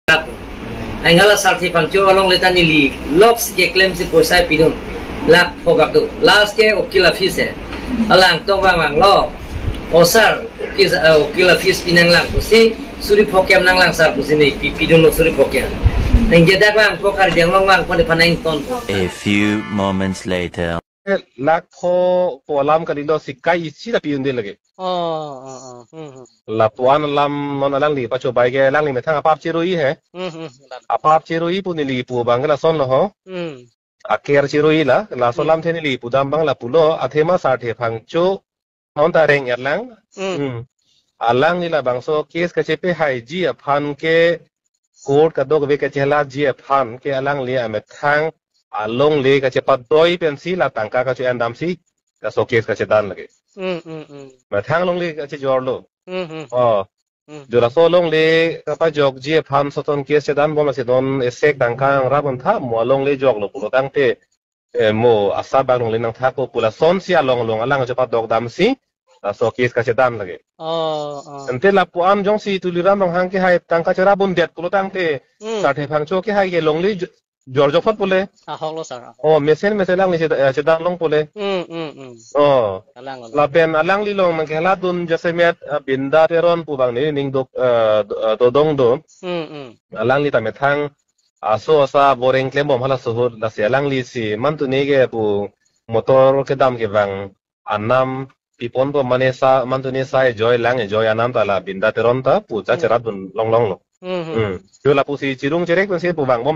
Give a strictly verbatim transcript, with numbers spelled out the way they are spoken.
Anghala Sarthe Phangcho alongle ta neli lok si keklem si poisa pidun. Lakh pho bak do. Last ke ukil office he. Alang tong vang vanglo. O sir, ukil, eh, ukil office pi nanglang pusi, suri pho kem nanglang sir pusi ne pi, pidunlo suri pho kem. Nangkedak vangpo, Karbi Anglong vangpo, nephan nangton. A few moments later. Lakh pho pu alam kalilo, sikai isi ta pidunde lake. Oh, oh, oh. Hmm, hmm. Lapu-an alam non alangli pachobai ke, alangli methang apap cherui he. Hmm, hmm. Apap cherui pu neli pu abang ke lasonlo ho. Hmm. Aker cherui la, laso Hmm. lamthe neli pudam abang lapulo, athema Sarthe Phangcho non ta reng erlang. Hmm. Hmm. Alangli labangso case kachepahaiji aphan ke, court kadokave kachelatji aphan ke alangli amethang alongle kachepadoi pensi la tangka kacho-en damsi laso case kachedan lake. Hmm, hmm, hmm. Methang longle kachejorlo. Hmm, hmm. Oh. Hmm. Jo laso longle kapajokji aphan soton case chedan bom lasi don esek tangka angrap antha mo alongle joklo pulo tangte, eh, mo asap bak longle nangthakpo pu lasonsi along along alang chepadok damsi laso case kachedan lake. Oh, oh. Ante lapu-an jongsi Tuliram Ronghang ke hai tangka cherap undet pulo tangte, Hmm. Sarthe Phangcho ke hai ke longle jo-, jorjok phot pule. Ahoklo sir, ahok. Oh, mesen mesen alangli cheda-, eh, chedan long pule. Hmm, hmm, hmm. Oh. Alang, alang. Lapen alangli along nangkeladun jasemet, eh, Binda Teron pu abang nening dok, eh, do-, eh, dodong do. Hmm, hmm. Alangli ta methang aso asa boreng klem bom halaso ahut, lasi alangli si mantune ke pu motor kedam kevang anam piponpo, mane sa mantune sa ejoi lang ejoi anam ta la Binda Teron ta pu cha Hmm. cherapdun longlonglo. Hmm, hmm. Hmm. Jo lapusi chirung cherek pensi pu vangbom.